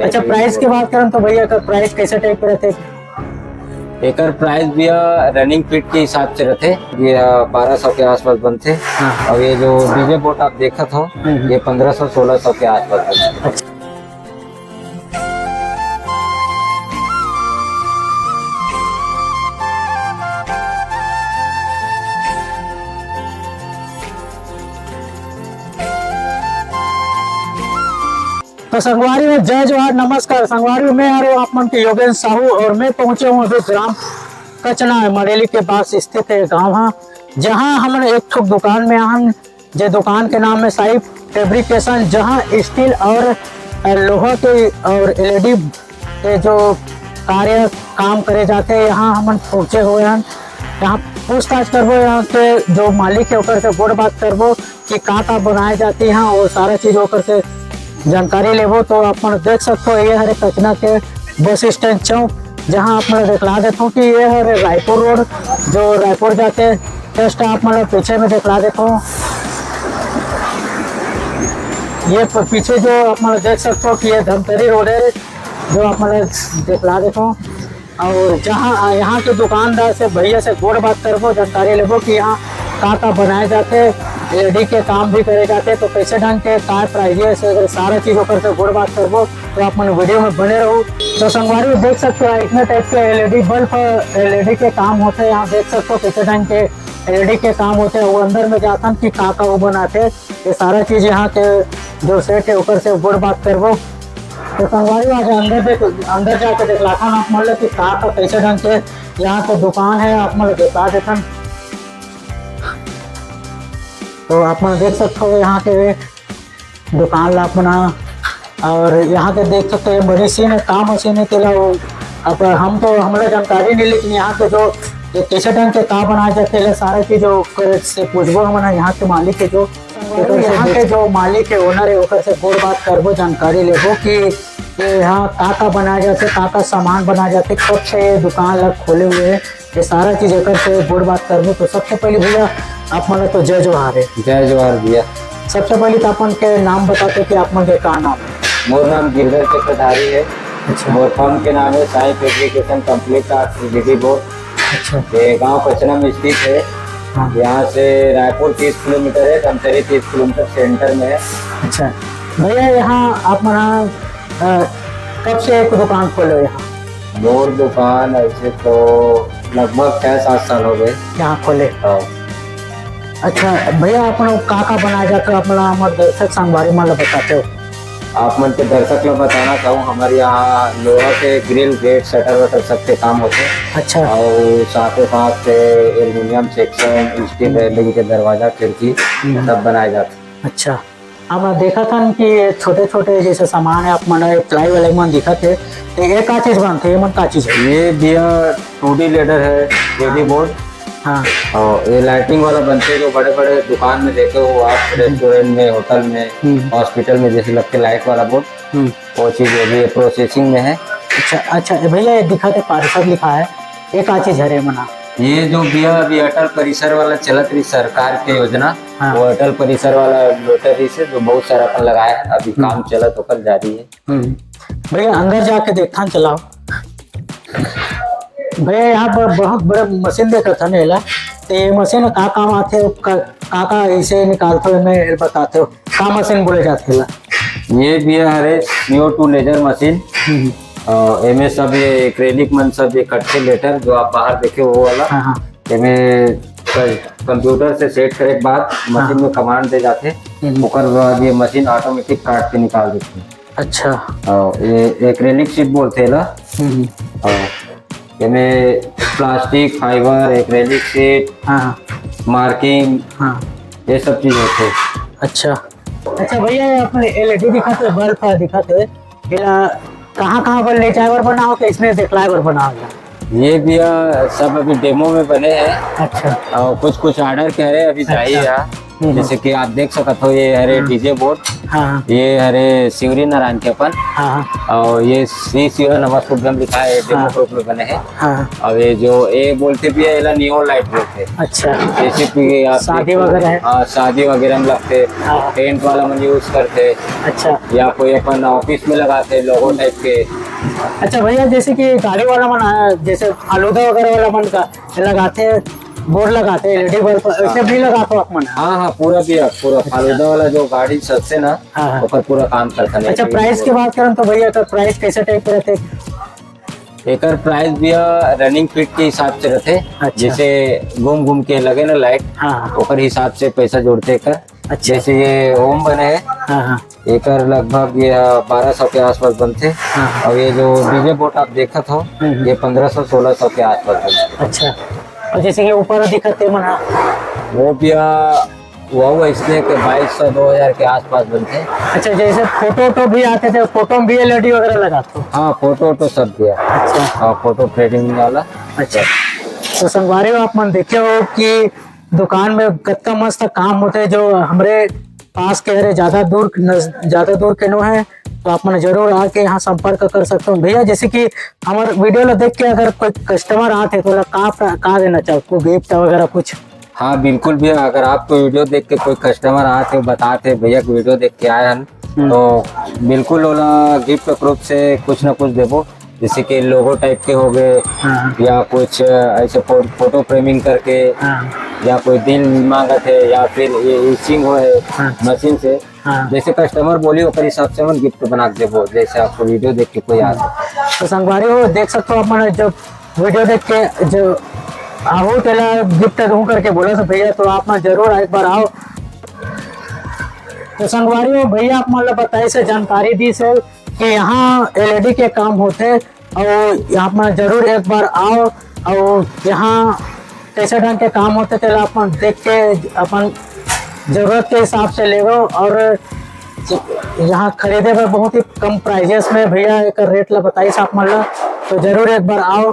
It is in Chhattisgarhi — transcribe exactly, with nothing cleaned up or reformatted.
अच्छा, प्राइस के बात करन तो भैया, एकर प्राइस कैसे टाइप के रहथे? एकर प्राइस भैया रनिंग फीट के हिसाब से रहथे। ये बारह सौ के आसपास बनथे। हाँ। और ये जो डीजे बोट आप देखत हो, हम्म, हम्म। ये पंद्रह सौ सोलह सौ के आसपास बनथे। अच्छा। तो संगवारी हो, जय जोहार, नमस्कार संगवारी हो, मैं आ रहा हूँ आप मन के योगेश साहू और मैं पहुंचे हूँ अभी ग्राम कचना, मड़ेली के पास स्थित है गांव हा, जहां हमन एक ठो दुकान में आहन, जे दुकान के नाम है साई फैब्रिकेशन, जहां स्टील और लोहा के और एलईडी के जो कार्य काम करे जाते, यहाँ हमन पहुंचे हुए हैं। यहाँ पूछताछ करबो, यहाँ के जो मालिक है ओकर से गोठ बात करबो कि का का बनाए जाते हैं, वो सारा चीज ओकर से जानकारी लेबो। तो अपन देख सकते हो, ये हरे कचना के बस स्टैंड चौक, जहाँ आप मन देखला देता हूँ कि ये हरे रायपुर रोड, जो रायपुर जाते, जस्ट आप मन पीछे में देखला देता हूँ। ये प-, पीछे जो आप मन देख सकते हो कि ये धमतरी रोड है, जो आप मन देखला देता हूँ। और जहाँ यहाँ के दुकानदार से, भैया से गोठ बात करबो, जानकारी लेबो कि यहाँ का का बनाए जाते, एलईडी के काम भी करे जाते, तो कैसे ढंग के का प्राइस है, अगर सारा चीज ओकर से गोठ बात करबो, तो आप मन वीडियो में बने रहो। तो संगवारी देख सकते हो, इतने टाइप के एलईडी बल्ब, एलईडी के काम होते हैं, यहाँ देख सकते हो कैसे ढंग के एलईडी के काम होते हैं। वो अंदर में जाथन कि का का वो बनाते, ये सारा चीज यहाँ के जो सेठ है ओकर से गोठ बात करबो। तो संगवारी आज अंदर देख, अंदर जाके देखलाथन आप मन ल कि का का कैसे ढंग के यहाँ के दुकान है, आप मन ल देखा देथन। तो आप मन देख सकते हो यहाँ के दुकान ला अपना, और यहाँ के देख सकते हो मशीन है, का मशीन है तेला वो, अब हम तो, हमला जानकारी नहीं, लेकिन यहाँ के जो ये कैसे ढंग के का बनाए जाते हैं, सारा चीज ओकर से पूछबो हमन यहाँ के मालिक के जो, ओकर से यहाँ के जो मालिक है, ओनर है, ओकर से गोठ बात करबो, जानकारी लेबो कि ये यहाँ का का बनाए जाते, का का सामान बनाए जाते, कब से ये दुकान ला खोले हुए हैं, ये सारा चीज एकर से गोठ बात करबो। तो सबसे पहले भैया आप मन तो जय जोहार है। जय जोहार भैया। सबसे पहले तो अपन के नाम बताते कि आप मन के का नाम है? मोर नाम गिरधर चक्रधारी है। अच्छा। मोर फर्म के नाम है Sai fabrication complete art DD board. अच्छा। ये गांव कचना में स्थित है। हाँ। यहाँ से रायपुर तीस किलोमीटर है, धमतरी तीस किलोमीटर सेंटर में है। अच्छा भैया, यहाँ आप मन, अ, कब से एक दुकान खोले हो यहाँ? मोर दुकान ऐसे तो लगभग छह सात साल हो गए। यहाँ खोले? हाँ। अच्छा भैया, आप लोग का का बनाए जाते हो, आप मन हमर दर्शक संगवारी मन ला बताते हो? आप मन के दर्शक ला बताना चाहूँ, हमारे यहाँ लोहा के ग्रिल, गेट, शटर वटर सबके काम होते हैं। अच्छा। और साथ ही साथ एल्यूमिनियम सेक्शन, स्टील रेलिंग के दरवाजा, खिड़की हम्म। सब बनाए जाते हैं। अच्छा। अब मैं देखत हन कि ये छोटे-छोटे जैसे सामान है, आप मन प्लाई वाले मन दिखत हे, तो ये का चीज बनथे? ये मन का चीज है? ये भैया टू डी लेडर है, थ्री डी बोर्ड। हाँ। और ये लाइटिंग वाला बनथे, जो बड़े-बड़े दुकान में देखे हो आप, हम्म। रेस्टोरेंट में, होटल में, हम्म। हॉस्पिटल में जैसे लगथे लाइट वाला बोर्ड, हम्म। वो चीज अभी प्रोसेसिंग में है। अच्छा, अच्छा, ये भैया, ये दिखत हे, परिषद लिखा है, ये का चीज हरे मना? ये जो भैया अभी अटल परिसर वाला चलत रही सरकार के योजना, हाँ। वो अटल परिसर वाला लोटर रही से जो बहुत सारा अपन लगाया है, अभी हम्म। काम चलत ओकर जारी है। हम्म। भैया, अंदर जाके देखथन, चलाओ। भैया, यहाँ पर बहुत बड़े मशीन देखत हन एला, तो ये मशीन का काम आथे, का, का, का ऐसे निकालते हो, मैं बताते हो, का मशीन बोले जाथे एला? ये भैया हरे सीओ टू लेजर मशीन। हम्म। अ, एमे सब ये एक्रेलिक मन सब ये कटथे लेटर जो आप बाहर देखे हो वो वाला। हाँ, हाँ। एमे क-, कंप्यूटर से सेट करे के बाद मशीन हाँ। में कमांड दे जाथे, हम्म। ओकर बाद ये मशीन ऑटोमेटिक काट के निकाल देथे। अच्छा। अ, ये एक्रेलिक शीट बोलथे एला। हम्म। अ, एमे प्लास्टिक, फाइबर, एक्रेलिक शीट, हाँ, हाँ। मार्किंग, हाँ। ये सब चीज होथे। अच्छा। अच्छा भैया, ये अपन एलईडी दिखत हे, बल्ब ह दिखत हे, एला कहाँ-कहाँ बर ले जाए बर बनाओ, कि इसने दिखलाए बर बनाओ? ये भैया सब अभी डेमो में बने हैं। अच्छा। और कुछ-कुछ ऑर्डर कह रहे हैं, अभी अच्छा। चाहिए यार। हम्म। जैसे कि आप देख सकत हो, ये हरे हाँ। डीजे बोर्ड, हाँ, हाँ। ये हरे शिवरी नारायण के अपन, हाँ, हाँ। और ये श्री शिव नमस्तुभ्यम लिखा है, डेमो हाँ। ग्रुप में बने हैं। हाँ। और ये जो ये बोलते भी है, एला नियोन लाइट बोलते हैं। अच्छा। जैसे कि आप शादी देखो, वगैरह है? हाँ, शादी वगैरह में लगते हैं, हाँ। टेंट वाला मन यूज करते हैं। अच्छा। या कोई अपन ऑफिस में लगाते हैं, लोगो टाइप के। अच्छा भैया, जैसे कि गाड़ी वाला मन आया, जैसे फालूदा वगैरह वाला मन का लगाते हैं, बोर्ड लगाते हैं एलईडी बल्ब, वैसे हाँ। भी लगाते हो आप मन? हाँ, हाँ, पूरा भी है, पूरा अच्छा। फालूदा वाला जो गाड़ी चलते ना, हाँ, हाँ। ओकर पूरा काम करता नहीं। अच्छा, प्राइस की बात करें तो भैया, एकर प्राइस कैसे टाइप के रहते? एकर प्राइस भी है रनिंग फीट के हिसाब से रहते। अच्छा। जैसे घूम घूम के लगे ना लाइट, हाँ, हाँ। ओकर हिसाब से पैसा जोड़ते एकर। अच्छा। जैसे ये ओम बने है, हाँ, हाँ। एकर लगभग ये बारह सौ के आसपास बनते। हाँ, हाँ। और ये जो डीजे बोर्ड आप देखत हो, हम्म, हम्म। ये पंद्रह सौ, सोलह सौ के आसपास बनते। अच्छा। और जैसे कि ऊपर दिखत है मन, हाँ। वो भी, आ, वो इसमें के बाईस सौ, दो हज़ार के आसपास बनते हैं। अच्छा, जैसे फोटो वोटो भी आते थे, फोटो में भी एलईडी वगैरह लगाते हो? हाँ, फोटो वोटो सब दिया। अच्छा। हाँ, फोटो फ्रेमिंग वाला। अच्छा। तो संगवारी हो, आप मन देखे हो कि दुकान में कतका मस्त काम होते, जो हमरे पास के हरे, ज्यादा दूर नज-, ज्यादा दूर के नो है, तो आप मन जरूर आके यहाँ संपर्क कर सकते हो। भैया, जैसे कि हमारे वीडियो ला देख के अगर कोई कस्टमर आते तो ओला का प्र-, का देना चाहो, कोई गिफ्ट वगैरह कुछ? हाँ, बिल्कुल भैया, अगर आपको वीडियो देख के कोई कस्टमर आते, बताते, "भैया के वीडियो देख के आए हन," हम्म। तो बिल्कुल ओला गिफ्ट के रूप से कुछ ना कुछ देबो, जैसे कि लोगो टाइप के हो गए, हाँ। या कुछ ऐसे फो-, फोटो फ्रेमिंग करके, हाँ। या कोई दिल मांगत है, या फिर ये इचिंग हो है हाँ। मशीन से, हाँ। जैसे कस्टमर बोली, ओकर हिसाब से हम गिफ्ट बना के देबो, जैसे आपको वीडियो देख के कोई आता। तो संगवारी हो, देख सकते हो, आप मन जब वीडियो देख के जो आहू तेला गिफ्ट दूं करके बोला था भैया, तो आप मन जरूर एक बार आओ। तो संगवारी हो, भैया आप मन ला बताइस हे, जानकारी दीस हे कि यहाँ एलईडी के काम होथे, और आप मन जरूर एक बार आओ और यहाँ कैसे ढंग के काम होथे, तेला अपन देख के अपन जरूरत के हिसाब से लेवो। और यहाँ खरीदे बर बहुत ही कम प्राइजेस में भैया एक रेट ला बताइस आप मन ला, तो जरूर एक बार आओ।